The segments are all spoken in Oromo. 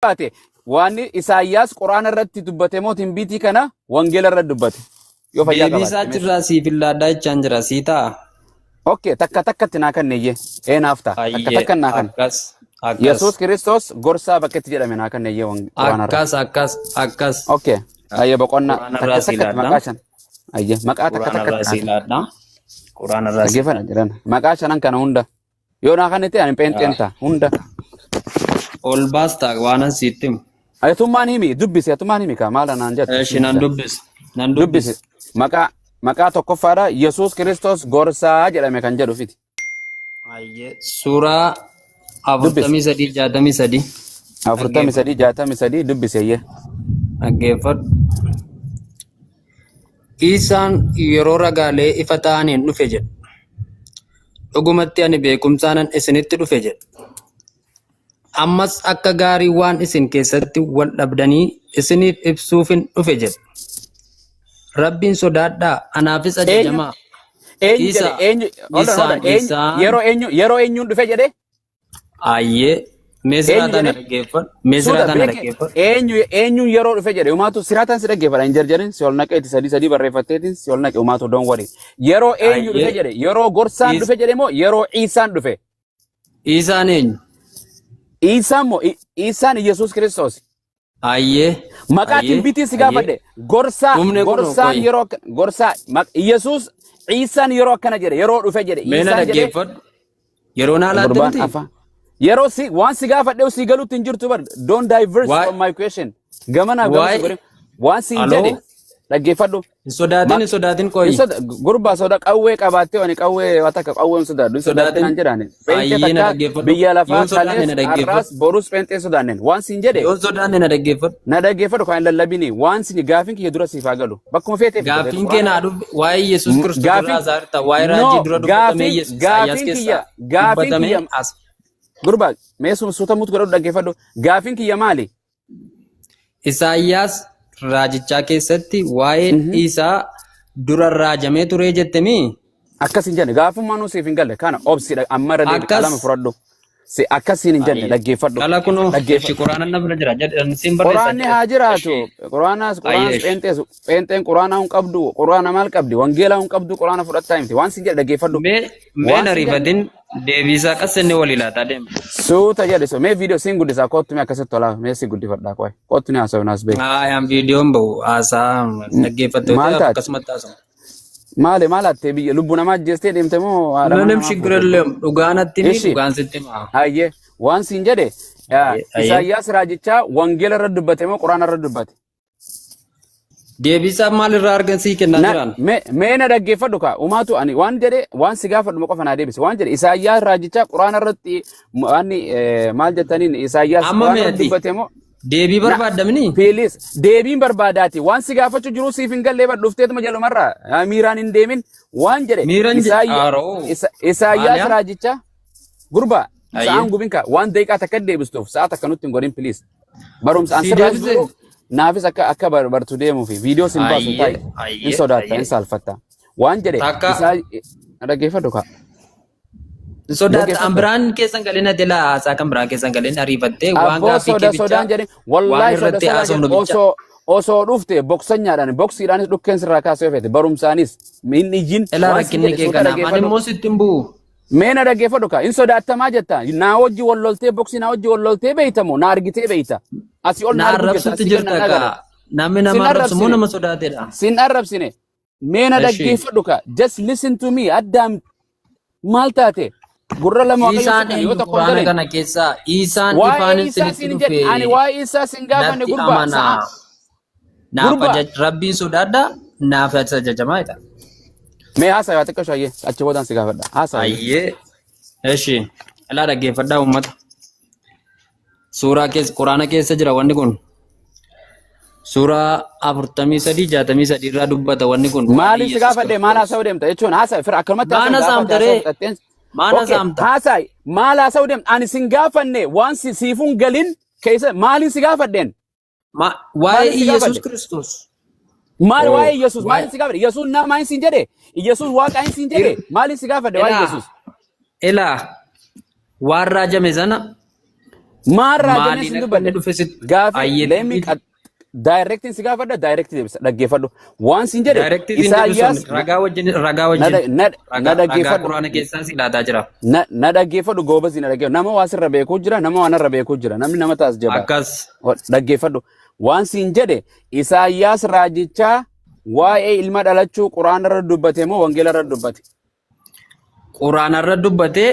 Baate waan Isaayyaas Quraana irratti dubbate moo timbiitii kana wangeela irratti dubbate? Yoo fayyaa Deebii isaa qabaatte meeshaa. achirraa siif illaadhaa jechaan jira sii ta'a. Okay, takka takkatti naa kanne iyyee. Ee naaf ta'a. Takka Ayyee takka naa kanne. akkas akkas Yesuus Kiristoos gorsaa bakka itti jedhame naa kanne iyyee Quraana irraa. akkas akkas akkas. Okay. Ayyee boqonnaa Quraana takka irraa sii takkatti laadhaa. maqaa shan. Ayyee maqaa takka Quraana takkatti irraa naa sii kanne. laadhaa. Quraana irraa sii Dhaggeeffadha jedhan. Maqaa shanan kana hunda. Yoo naa kanne ta'e ani pheenxeen ta'a hunda. Ol baasta waanan sitti himu. Atummaan himi dubbisi, atummaan himi kaa maal naan jettu. Eshi nan dubbisa. Nan dubbisi. Dubbisa. Maqaa tokkoffaadha Yesuus Kiristoos gorsaa jedhame kan jedhu fiti. Ayyee. Suuraa Dubbisi. 43 63. 43 63 dubbisi eeyyee. Dhaggeeffadhu. Isaan yeroo ragaalee ifa ta'aniin dhufe jedha. Dhugumatti ani beekumsaanan isinitti dhufe jedha. Ammas akka gaarii waan isin keessatti wal dhabdanii isiniif ibsuufin dhufe jedha. Rabbiin sodaadhaa, anaafis Eenyu ajajamaa. eenyu Isa jedhe eenyu, hold on, hold isaan on, eenyu isaan yeroo eenyu yeroo eenyuun dhufe jedhe? Ayyee mee Eenyu siraataan na jedhe? dhaggeeffadhu. Mee Suuta siraataan na beeke dhaggeeffadhu. eenyu eenyuun yeroo dhufe jedhe? Umaatu siraataan si dhaggeeffadha hin jarjarin, si ol naqeeti sadii sadii barreeffatteetiin si ol naqe. Umaatu, don't worry. Yeroo eenyu dhufe Ayyee jedhe? Yeroo gorsaan Is dhufe jedhe moo yeroo Iisaan dhufe? Isaan eenyu? Iisaan moo Iisaan Yesuus Kiristoos. Ayyee Maqaa ayyee timbiitiin si ayyee gaafadhe. Gorsaa dhumne kunoo gorsaan qoyi. yeroo gorsaa Yesuus Iisaan yeroo akkana jedhe, yeroo dhufe jedhe Mee na Iisaan jedhe. dhaggeeffadhu. Yeroo naa laatte Gurbaan miti? afaan. Yeroo si waan si gaafadhe si galuutti hin jirtu bar. Don't diverse Waa'ee from my question. Gamanaaf gamas waa'ee godhe. Waan siin aloo jedhe dhaggeeffadhu. Hin sodaatin, hin sodaatin Hin qoyi. soda gurbaa, soda qawwee qabaattee ani qawwee waan takka qawwee hin sodaadhu. Hin sodaatin Sodaatin. naan jedhaani. Pheenxee Ayyee na takka dhaggeeffadhu. biyya Yoo lafaa hin sodaanne kalees na dhaggeeffadhu. har'aas borus pheenxee hin sodaannen. Waan siin jedhe Yoo hin sodaanne na dhaggeeffadhu. Na dhaggeeffadhu kan hin lallabini. Waan siin gaafiin kiyya dura siif haa galu. Bakkuma feetee fidda Gaaffiin feetu kee quraana. naa dhufe waa'ee Yesuus Kiristoos irraa Gaafiin haasa'aa jirta. Waa'ee raajii no dura dubbatamee gaafiin Yesuus Isaayyaas gaafiin keessaa kiyya gaafiin dubbatamee kiyya as. Gurbaa, mee suuta mutu godhadhu, dhaggeeffadhu. Gaafiin kiyya maali? Isaayyaas raajichaa keessatti waa'een isaa dura raajamee ture jette mii? Akkas hin jenne. Gaafummaa nuu siif hin galle kana obsidha, amma irra deebi, Akkas qalama fudhadhu. Si akkasiin hin jenne. Ayyee. Dhaggeeffadhu. Qala kunoo eshi Dhaggeeffadhu. quraana na bira jira jedhan siin barreessa Quraanni jedhe. haa jiraatu. Eshi. Quraanaas Ayyee quraanas eshi. pheenxees pheenxeen quraanaa hin qabdu. Quraana maal qabdi? Wangeelaa hin qabdu. Quraana fudhattaa himti. Waan siin jedhe dhaggeeffadhu. Mee mee Waan na siin jedhe riifatin deebiisaa qassenne walii laataa deema. Suuta jedhe so mee viidiyoo siin guddisaa, kottu, mee akkasitti tolaa, mee si guddifadhaa, qoy kottu, ni haasa'u naas beeku. Ayaan viidiyoon bahu haasaa Maal dhaggeeffattootaaf taate? akkasumatti haasawu. Maali maal attee biyya lubbuu namaa ajjeestee deemte moo haadha mana Manim namaa shigir fuute? elem dhugaa natti himi Ishi dhugaan sitti hima. Hayyee, waan siin jedhe Ayyee ayyee. Isaayyaas raajichaa wangeela irra dubbate moo quraana irra dubbate? Deebiisaa maal irraa argan sii kennaa Na, jiran? mee na dhaggeeffadhu kaa umaatu, ani waan jedhe waan si gaafadhu qofa naa deebise. Waan jedhe, Isaayyaas raajichaa quraana irratti waan maal jettaniin Isaayyaas Amma quraana irratti meeti dubbate moo deebii na barbaaddamni? Please, deebiin barbaadaati. Waan si gaafachuu jiru siif hin gallee bar, dhufteetuma jalumarraa miiraan hin deemin. Waan jedhe Miiran aaroo Isaayyaas maaliyaa? raajichaa gurbaa Ayyee. sa'aan gubin kaa waan daqiiqaa takka deebistuuf sa'a takka nutti hin godhin, please. Barumsa an Sii sirraas deebisee? jiru naafis akka bartu deemuufi viidiyoo sin baasu Ayyee taa'i hin ayyee sodaatta hin ayyee. saalfatta. Waan jedhe Takka isaa dhaggeeffadhu kaa. hin sodaatta an Dhaggeeffadhu. biraan keessan galin ati laa haasaa kan biraa keessan galin ariifattee waan Abboo gaaffii soda kee bichaa sodaan jedhin waan wallaahi soda irratti sodaan haasofnu jedhin bicha. osoo dhufte boksanyaadhaan boksiidhaanis dhukkeen sirraa kaasee feete barumsaanis hin iyyin. Ilaa Waan sin rakkinni jedhe kee suuta kanaaf ani dhaggeeffadhu. immoo sitti hin bu'u. Mee na dhaggeeffadhu kaa, hin sodaattamaa jetta. Naa wajji wal loltee boksii naa wajji wal loltee beeytamoo na argitee beeyta? Asii ol Na na arguu jirta arrabsutti asii gad na jirta dhagara. kaa. Namni Sin nama arrabsu immoo arrabsine. nama sodaatedha. Sin arrabsine. Mee na Eshi. dhaggeeffadhu kaa. Just listen to me. Addaam maal taate? Gurra lama Waaqayyo si Isaan kenna yoo eenyu tokko hin quraana galeen. kana keessaa isaan Waa'ee ifaan Isaa isinitti siin hin jedhe. dhufe Ani waa'ee Isaa sin gaafanne natti gurbaa. amanaa. Sa'a. Naaf Gurbaa. rabbiin sodaadha naaf ajajamaa jedha. Mee haasaa yaa xiqqoo shayyee achi boodaan si gaafadha. Haasaa. Ayyee. Eshi. Ilaa dhaggeeffadhaa uummata. Suuraa keessa quraana keessa jira wanni kun. Suuraa 43 63 irraa dubbata wanni kun. Waa'ee Maaliif si Yesuus gaafadhe maal Kiristoos. haasa'uu deemta jechuun haasaa fira akkanumatti Maana haasa'u gaafa saamta haasa'u ree? fudhatteen. Maana Okay, saamta? haasaa maal haasa'uu deemta? Ani sin gaafanne waan si siifuun galin keessa maaliin si gaafadheen? Waa'ee Maaliin si Yesuus gaafadhe? Kiristoos. Maal Oh, waa'ee Yesuus waa'ee maaliin si gaafadhe? Yesuus nama hin siin jedhe? Yesuus waaqa hin siin jedhe? Maaliin si gaafadhe waa'ee Ilaa Yesuus? ilaa waan raajame sana Maal raajamee Maaliin sin akka dubbanne? inni dhufe sitti Gaafii ayyee leemii daayirektiin si gaafadha, daayirektii deebisa, dhaggeeffadhu. Waan sin jedhe Daayirektii siin Isaayyaas deebisuun ragaa wajjin, ragaa na wajjin na na ragaa ragaa dhaggeeffadhu. quraana keessaa si laataa jira. Na dhaggeeffadhu goobasii, na dhaggeeffadhu. Nama waa sirra beekuu jira, nama waan irra beekuu jira. Namni nama taas jabaa. Akkas. Dhaggeeffadhu. Waan siin jedhe, Isaayyaas raajichaa waa'ee ilma dhalachuu quraana irra dubbate moo wangeela irra dubbate? Quraana irra dubbatee,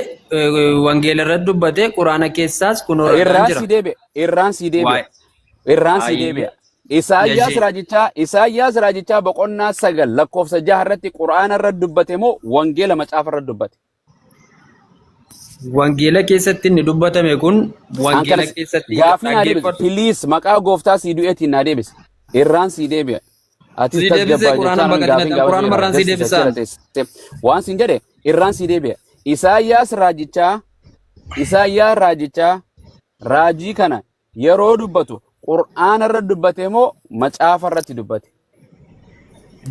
wangeela irra dubbatee, quraana keessaas kunoo ragaan Irraan jira. si deebi'e. Irraan si deebi'e. Waa'ee. Irraan si Ayyee. deebi'a. Isaayyaas Yashee. raajichaa, Isaayyaas raajichaa boqonnaa 9 lakkoofsa 6 irratti quraana irra dubbate moo wangeela macaafa irra dubbate? Wangeela keessatti inni dubbatame kun An wangeela kana keessatti gaafii naa deebisi. dhaggeeffadhu. Please, maqaa gooftaa sii du'eetiin naa deebisi. Irraan sii deebi'a. Atis Sii deebisee tasgabbaa quraana jechaa nan baqatina gaafiin tan gaafachuu quraanuma jira. irraan sii Just deebisaan. achirra teessee. Waan siin jedhe, irraan sii deebi'a. Isaayyaas raajichaa, Isaayyaas raajichaa raajii kana yeroo dubbatu qur'aana irra dubbate moo macaafa irratti dubbate?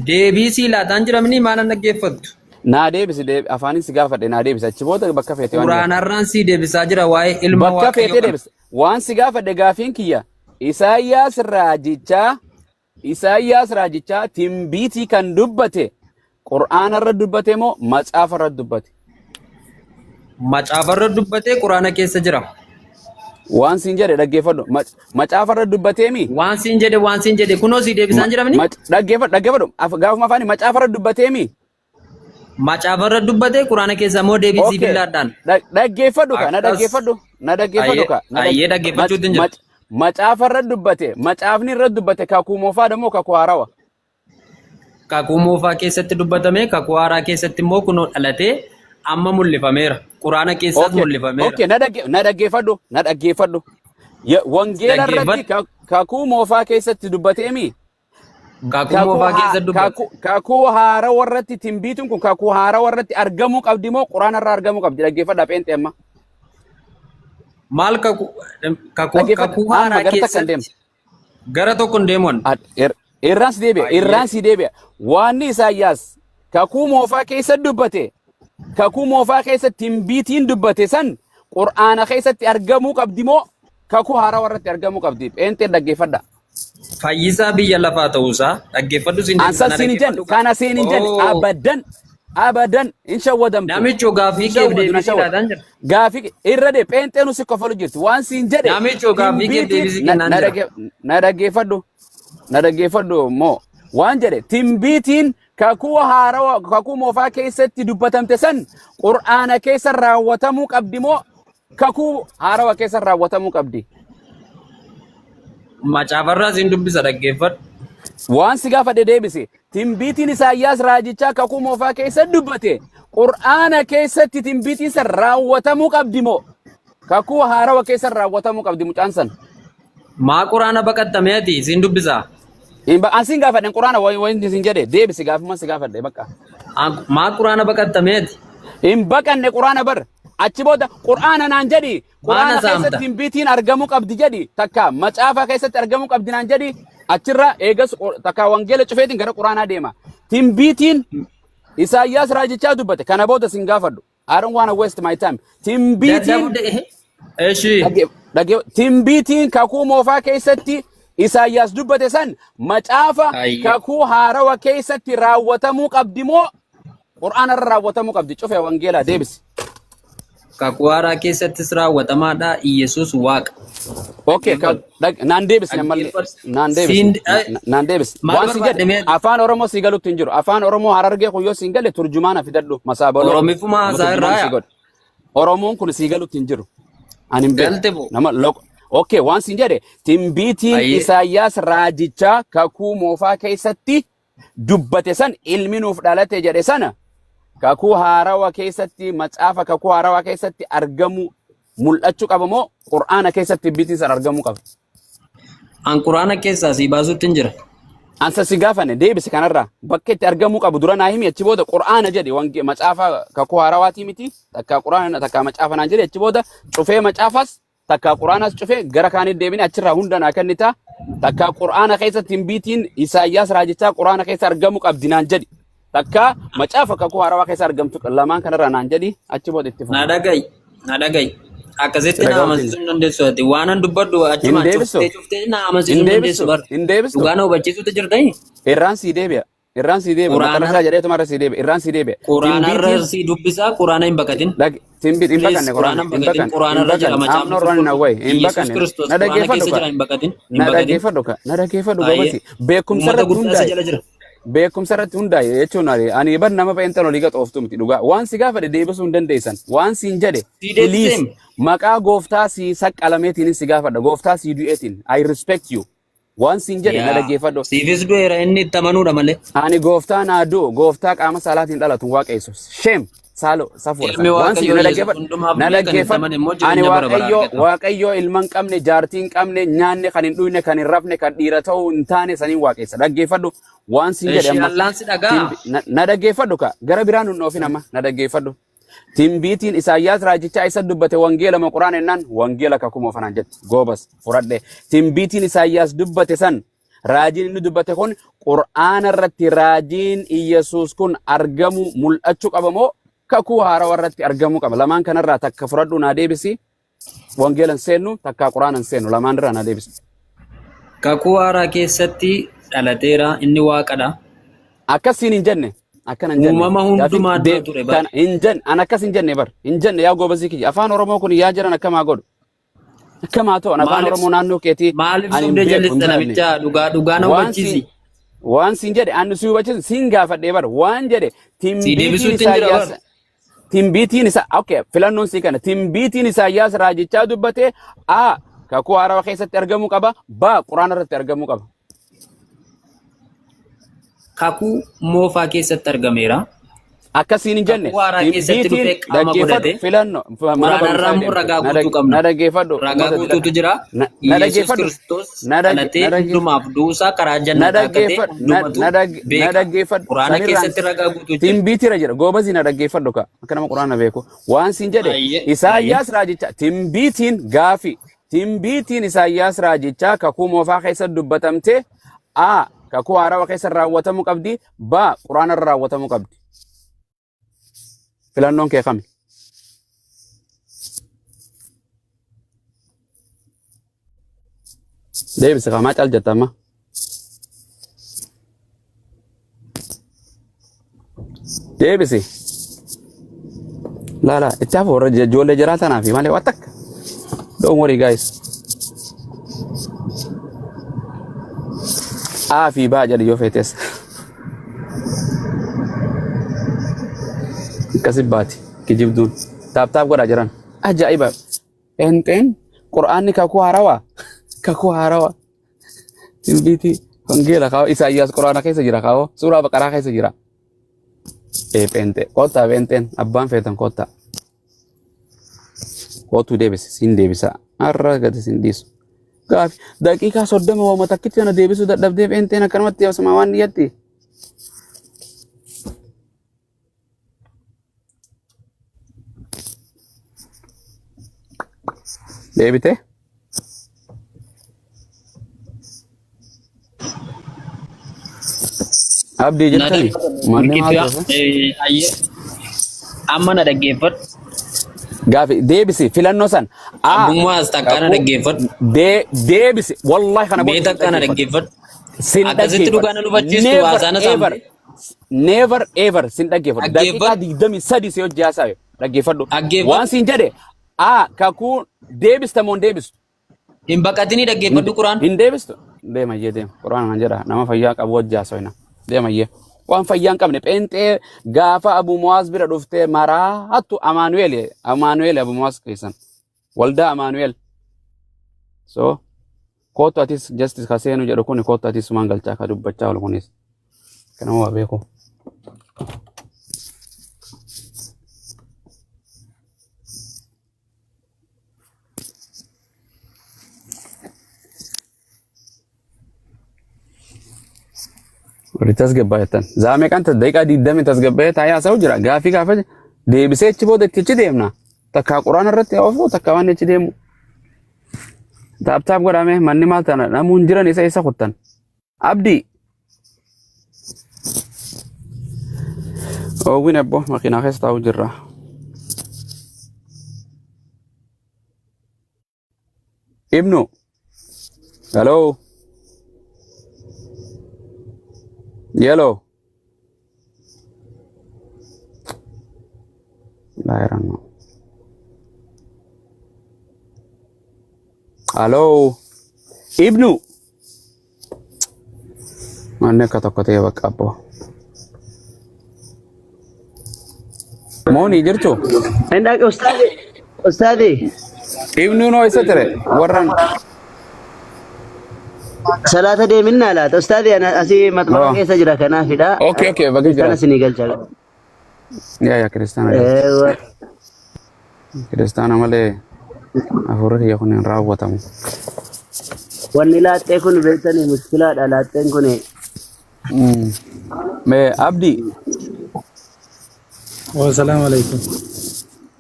Deebii sii laataan jiramni maal dhaggeeffattu? Naa deebisi, afaanin si gaafadhe naa deebisi. Achi booda bakka feete waan deebisi. Quraanarraan sii deebisaa jira waa'ee ilma Bakka Waaqayyoo feetee kana. deebisi. Waan si gaafadhe, gaafiin kiyya, Isaayyaas raajichaa, Isaayyaas raajichaa timbiitii kan dubbate qur'aana irra dubbate moo macaafa irra dubbate? Macaafarra dubbatee, quraana keessa jira. Waan siin jedhe dhaggeeffadhu. Macaafa irra dubbatee mi? Waan siin jedhe, waan siin jedhe kunoo sii deebisaan jiramni? Dhaggeeffadhu, dhaggeeffadhu. Gaafuma afaanii macaafa irra dubbatee mi? Macaafarra dubbatee, quraana keessa immoo deebisii billaadhaan. Dhaggeeffadhu ka, na Akkas. dhaggeeffadhu, na dhaggeeffadhu ka. Ayyee, dhaggeeffachuutti hin jira. Macaafa irra dubbate, macaafni irra dubbate kakuu moofaadha moo kakuu haarawa? Kakuu moofaa keessatti dubbatame, kakuu haaraa keessatti immoo kunoo dhalatee amma mul'ifameera. Quraana keessaas mul'ifameera. Okay, na dhaggeeffadhu, na dhaggeeffadhu. Wangeela irratti Dhaggeeffadhu. kakuu moofaa keessatti dubbatee mi? Kakuu moofaa keessa dubbate. Kakuu haarawaa irratti timbiituun kun kakuu haarawaa irratti argamuu qabdi moo quraana irraa argamuu qabdi? Dhaggeeffadhaa pheenxee amma. Maal kakuu kakuu Dhaggeeffadhu. kakuu Amma haaraa gara takka hin deemu. keessatti gara tokko hin deemuun. Irraan si deebi'a. Ayyee. Irraan si deebi'a. Waanni Isaayyaas kakuu moofaa keessa dubbate, kakuu moofaa keessa timbiitiin dubbate san qur'aana keessatti argamuu qabdi moo kakuu haarawaa irratti argamuu qabdi? Pheenxee dhaggeeffadha. Fayyisaa biyya lafaa ta'uusaa dhaggeeffadhu siin Ansan deebisa na siin hin jenne dhaggeeffadhu. kana siin hin jenne. Oo. Abadan, abadan hin shawwadamtu. Namicho, gaaffii Hin keef shawwadu, na deebisii shawwadu. laataan jira. Gaafii irra dee pheenxeenu si kofalu jirti. Waan siin jedhe Namicho, gaaffii keef timbiitiin deebisii na kennaan na jira. na dhaggeeffadhu. Na dhaggeeffadhu moo waan jedhe, timbiitiin kakuu haarawa kakuu moofaa keessatti dubbatamte san qur'aana keessa raawwatamuu qabdi moo kakuu haarawa keessa raawwatamuu qabdi? Macaafarraa siin dubbisa, dhaggeeffadhu. Waan si gaafadhe deebise. Timbiitiin Isaayyaas raajichaa kakuu moofaa keessa dubbate qur'aana keessatti timbiitiin san raawwatamuu qabdi moo kakuu haarawa keessa raawwatamuu qabdi mucaan san? Maa quraana baqattamee ati siin dubbisaa? An siin gaafadhe, quraana wayin siin jedhe deebisi, gaafuma si gaafadhe bakka. Maa quraana baqattamee ati? Hin baqanne quraana bar. Achi booda quraana naan jedhi. Maana Quraana saamta? keessatti timbiitiin argamuu qabdi jedhi. Takka macaafa keessatti argamuu qabdi naan jedhi. Achirra eegas takka wangeela cufeetiin gara quraanaa deema. Timbiitiin Isaayyaas raajichaa dubbate. Kana booda sin gaafadhu. I don't wanna waste my time. Timbiitiin Dadhabde. Eshi. Timbiitiin kakuu moofaa keessatti Isaayyaas dubbate san macaafa Ayya. kakuu haarawa keessatti raawwatamuu qabdi moo qur'aana irra raawwatamuu qabdi? Cufe wangeelaa deebisi. Kakuu haaraa keessattis raawwatamaadha. Iyesuus Waaqa. Okay, naan deebisne ammallee. Naan deebisne. Naan deebisne. Maal Waan si barbaadde jedhe mee? Afaan Oromoo si galutti hin jiru. Afaan Oromoo Harargee kun yoo si hin galle turjumaana fidadhu masaabaloo. Oromifuma Nama haasaa irraa turjumaana si yaa. godhe. Oromoon kun si galutti hin jiru. Ani hin beeku. Galte boo. Nama lok. Okay, waan siin jedhe, timbiitiin Ayyee. Isaayyaas raajichaa kakuu moofaa keessatti dubbate san, ilmi nuuf dhalate jedhe sana, kakuu haarawa keessatti, macaafa kakuu haarawaa keessatti argamu mul'achuu qaba moo qur'aana keessatti timbiitiin san argamuu qaba? An quraana keessaa si baasutti hin jira. Ansa si gaafanne deebisi. Kanarraa bakka itti argamuu qabu dura naa himi. Achi booda qur'aana jedhi, wange macaafa kakuu haarawaatii miti, takka qur'aana takka macaafa naan jedhi. Achi booda cufee macaafas takka qur'aanas cufee gara kaanitti deebine achirraa hunda naa kennita. Takka qur'aana keessatti timbiitiin Isaayyaas raajichaa qur'aana keessa argamuu qabdi naan jedhi, takka macaafa kakuu haarawaa keessa argamtu, lamaan kanarraa naan jedhi. Achi booda itti Na fufa. dhaga'i. Na dhaga'i. Akkasitti na Dhaga'uutiin amansiisuu hin dandeessu ati. Waan an dubbadhu hin achumaan deebistu. cuftee cuftee na amansiisuu Hin hin dandeessu deebistu. bar. Hin deebistu. Dhugaa na hubachiisuutu jirtanii? Irraan sii deebi'a. Irraan sii deebi'a. Quraana Maxxansaa jedheetuma irra sii deebi'a. Irraan sii deebi'a. Quraanarra Timbiitiin sii dubbisaa quraana hin baqatin. Timbiit hin Please baqanne quraana quraana hin hin baqatin. baqanne hin Quraanarra jira baqanne. I'm macaafni not running qulqulluun. away. Hin Yesuus baqanne. Kiristoos Na quraana dhaggeeffadhu keessa ka. jira hin baqatin. Hin Na baqatin. dhaggeeffadhu ka. Na dhaggeeffadhu Baay'ee. gobasi. Beekumsa Uummata irratti guddaa si hundaa'e. jala jira. Beekumsa irratti hundaa'e jechuun ani bar nama pheenxan olii gaxooftu miti dhugaa. Waan si gaafadhe deebisuu hin dandeessan. Waan siin jedhe Sii please deebiseem. maqaa gooftaa si saqqalameetiin si gaafadha. Gooftaa si du'eetiin. I respect you. Waan siin jedhe na Yaa. dhaggeeffadhu. Siifis du'eera inni itti amanuudha malee. Ani gooftaa naa du'u gooftaa qaama saalaatiin dhalatu hin waaqessu. Shame saalo safuudha Ilmi sana. Waan siin Waaqayyoo na Yesuus dhaggeeffadhu hundumaaf na du'e kan itti dhaggeeffadhu. amane immoo Ani jireenya bara baraa waaqayyoo argata. waaqayyoo ilma hin qabne jaartii hin qabne nyaanne kan hin dhuyne kan hin rafne kan dhiira ta'uu hin taane saniin waaqessa. Dhaggeeffadhu waan siin jedhe Ishee amma. allaan si dhagaa. Na dhaggeeffadhu ka gara biraan hin dhoofin amma na dhaggeeffadhu. Timbiitiin Isaayyaas raajichaa isa dubbate wangeela moo quraana jennaan wangeela kakuu moofanaan jetti. Goobas fudhadhe. Timbiitiin Isaayyaas dubbate san raajiin inni dubbate kun qur'aana irratti raajiin Iyyasuus kun argamu mul'achuu qaba moo kakuu haarawaa irratti argamuu qaba? Lamaan kanarraa takka fudhadhu naa deebisi. Wangeela hin seennu takkaa qur'aana hin seennu lamaan irraa naa deebisi. Kakuu haaraa keessatti dhalateera inni waaqadha. Akkas siin hin jenne. Akkana hin jenne. Uumama Gaafiin hundumaa dura ture bar. kana hin jenne. An akkas hin jenne bar. Hin jenne yaa goobasii kiyya. Afaan Oromoo kun yaa jiran akkamaa godhu. Akkamaa ta'u afaan Maaliif Oromoo naannoo keetii maaliif ani hin sobdee beeku hin jallista baranne. namicha dhugaa dhugaa na Waan hubachiisi. siin waan siin jedhe ani si hubachiisu siin gaafadhee bar. Waan jedhe Si timbiitiin deebisuutti hin jira Isaayyaas bar. timbiitiin isa okay filannoon sii kana timbiitiin Isaayyaas raajichaa dubbate A kakuu haarawaa keessatti argamuu qaba B quraana irratti argamuu qaba. Kakuu moofaa keessatti argameera. Akkasiin hin jenne. Kakuu haaraa keessatti Timbiitiin dhufee qaama dhaggeeffadhu godhate. filannoo mana Quraanarraa barumsaa immoo deemte. ragaa Na guutuu dhag- qabna. na dhaggeeffadhu Ragaa uummata guutuutu dila. jira. Na na Yesuus dhaggeeffadhu. Kiristoos Na dhag- dhalatee na dhagge- hundumaaf duusaa karaa na jannataa akka ta'e dhaggeeffadhu. Na hundumatu na dhag- na beeka. dhaggeeffadhu. Quraana Sanirraan keessatti ragaa guutuu jira. timbiitira jira. Goobazii na dhaggeeffadhu ka. Akka nama quraana beeku. Waan siin jedhe Ayyee ayyee. Isaayyaas raajicha timbiitiin gaafi. Timbiitiin Isaayyaas raajichaa kakuu moofaa keessa dubbatamte A kakuu haarawaa keessa raawwatamuu qabdi B quraana irra raawwatamuu qabdi. Filannoon kee kami? Deebisi kamaa cal jetta amma. Deebisi. Laala itti hafu warra ijoollee jiraa tanaafi malee waan takka. Don't worry guys. A fi B jedhi yoo feetes. Akkasi baati kijibduun. Taap taap godhaa jiran. Ajaa'iba. Pheenxeen qur'aanni kakuu haarawaa. Kakuu haarawaa. Timbiitii wangeela kaawoo Isaayyaas quraana keessa jira kaawoo suuraa baqaraa keessa jira. Ee pheenxee kottaa pheenxeen abbaan feetan kottaa. Kootuu deebisi siin deebisa. Har'a gadi siin dhiisu. Gaafi daqiiqaa 30 waama takkitti kana deebisuu dadhabdee pheenxeen akkanumatti yaasuma waan dhiyyatti. Deebite? Abdii Na jirtani? Manni maal dhaggeeffadhu. ta'e? Ayyee. Amma na dhaggeeffadhu. Gaafi deebisi filannoo san. A. Abbummaas takkaa na Kakuu dhaggeeffadhu. Deebisi wallahi kana Mee booda sin takkaa na dhaggeeffadhu. dhaggeeffadhu. Sin Akkasitti dhugaa dhaggeeffadhu. na hubachiistu Never haasaana ever saamte. never ever sin dhaggeeffadhu. Daqiiqaa Dhaggeeffadhu. 23 si hojii haasa'e dhaggeeffadhu. Waan Dhaggeeffadhu. siin jedhe A kakuu deebista moo hin deebistu? Hin baqatinii Hin dhaggeeffadhu quraan. hin deebistu? Deema iyyee deema. Quraan kan jedha nama fayyaa qabu wajji haasofna. Deema iyyee. Waan fayyaa hin qabne pheenxee gaafa Abu Muwaaz bira dhuftee maraattu Amaanu'eel Amaanu'eel Abu Muwaaz keessan. Waldaa Amaanu'eel. So kootu atis justice ka seenu jedhu kuni kootu atis sumaan galchaa ka dubbachaa oolu kunis. Kanama waa beeku. Warri tasgabbaa jettan. Zaamee kan daqiiqaa 20 tasgabbaa'ee taa'ee haasa'u jira. Gaafii gaafa deebisee achi booda itti achi deemna. Takkaa quraana irratti oofuu takkaa waan achi deemu. Taap taap godhame manni maal tana namuun jiran isa isa kuttan. Abdii. Oowwin abbo makiinaa keessa taa'u jirra. Ibnu. Hello. Yellow. I don't know. Hello. Ibnu. Manni akka tokko ta'e bakka abboo. Moonii jirtu? Inda ustadi, ustadi, Ibnuun hoo isa ture? Warran. Salaata deeminna laata? Ustadi, ana asii maxxanfa Oh. keessa jira kanaafidha. Okay, bakka Kiristaana jira. sinii galcha. Yaa yaa kiristaana galcha. Eewwa. Kiristaana malee hafuurri kiyya kun hin raawwatamu. Wanni laaxxee kun beektanii muskilaadha laaxxeen kun. Mee Abdii. Wassalamu alaikum.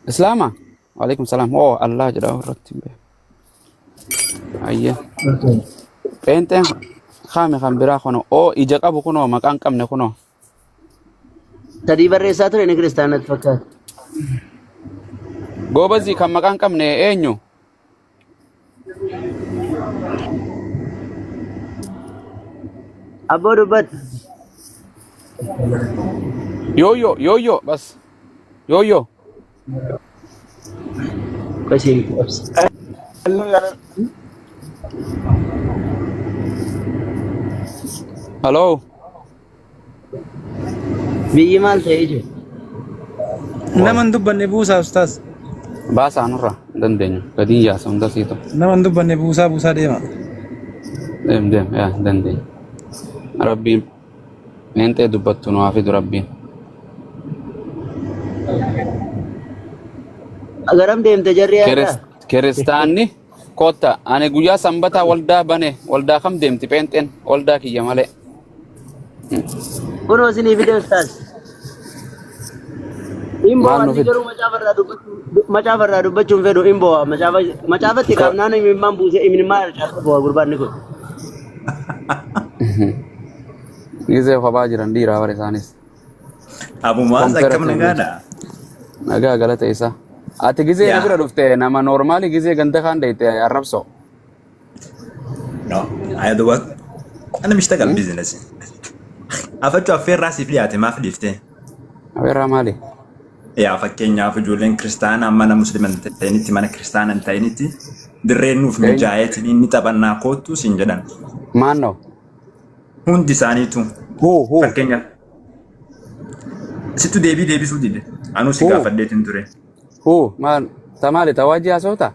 Islaama? Waalaikum salaam. Oh Allah jedha irratti hin beeku. Ayye. Pheenxeen kaame kan biraa kunoo. Oo ija qabu kunoo maqaan hin qabne kunoo. Sadii barreessaa ture inni kiristaanatti fakkaata. Goobazii kan maqaan hin qabne eenyu? Abboo dubbadhu. Yooyyoo yooyyoo bas. Yooyyoo. Qosii obsa. Hello. Biyyi maal ta'ee jiru? Nama hin dubbanne buusaa ustaas. Baasaa nurra hin dandeenyu. Gadiin yaasa hunda siitu. Nama hin dubbanne buusaa buusaa deema. Deem deem yaa hin dandeenyu. Rabbiin meenxee dubbattu nu haa fidu rabbiin. Garam deemte jarri yaada? Kiristaanni kotta ani guyyaa sanbataa waldaa bane waldaa kam deemti pheenxeen waldaa kiyya malee. Kunoo isinii fide ustaas. Hin Maal boo'a nu inni fidde? garuu macaafa irraa dubbachuu macaafa irraa dubbachuun fedhu hin boo'a macaafa macaafatti qaamnaan imimmaan buusee imimmaan harcaasee boo'a gurbaan kun. Gizee kophaa jiran dhiiraa bara isaanis. Abumaas akkam Kompera nagaadha? Nagaa galata isaa. Ati gizee na Yaa. bira dhufte nama noormaali gizee ganda kaan deeyte arrabsoo. No, ayyaduba. Ana mishtagal business. Afachuu affeerraa siif dhiyaate maaf dhiifte? Abeerraa maali? Yaa fakkeenyaaf ijoolleen kiristaanaa mana musliima hin ta'initti mana kiristaana hin ta'initti dirreen nuuf Eenyu? mijaa'eetiin inni taphannaa koottu siin jedhan. Maannoo? Hundi isaaniitu Huu huu. fakkeenyaaf sittu deebii deebisuu dide. Anuu si Huu gaafadheetiin ture. huu maal? Tamaali tawaajii haasawta?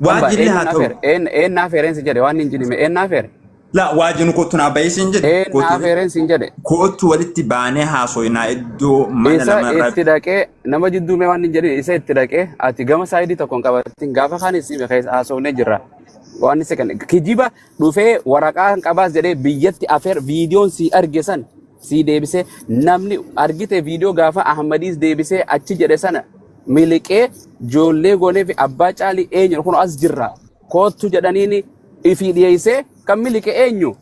Hamba Waajjilli eenyu haa naaf ta'u. feere? Een naaf feereen si jedhe waan hin jedhime een naaf feere? La waajjin kottu naa bahee siin jedhe. Een Kottu naaf feereen siin jedhe. kottu walitti baanee haasoynaa iddoo mana Isa lama irra itti dhaqee nama jidduu mee waan hin jedhin isa itti dhaqee ati gama saayidii tokkoon qabatin gaafa kaan isin keessa haasofnee jirra. Waan isa kan kijiba dhufee waraqaa hin qabaas jedhee biyyatti afeer viidiyoon sii arge san sii deebisee namni argite viidiyoo gaafa Ahmadiis deebisee achi jedhe sana miliqee joollee goonee fi abbaa caalii eenyu kun as jirra koottu jedhaniini ifii dhiyeessee kan miliqe eenyu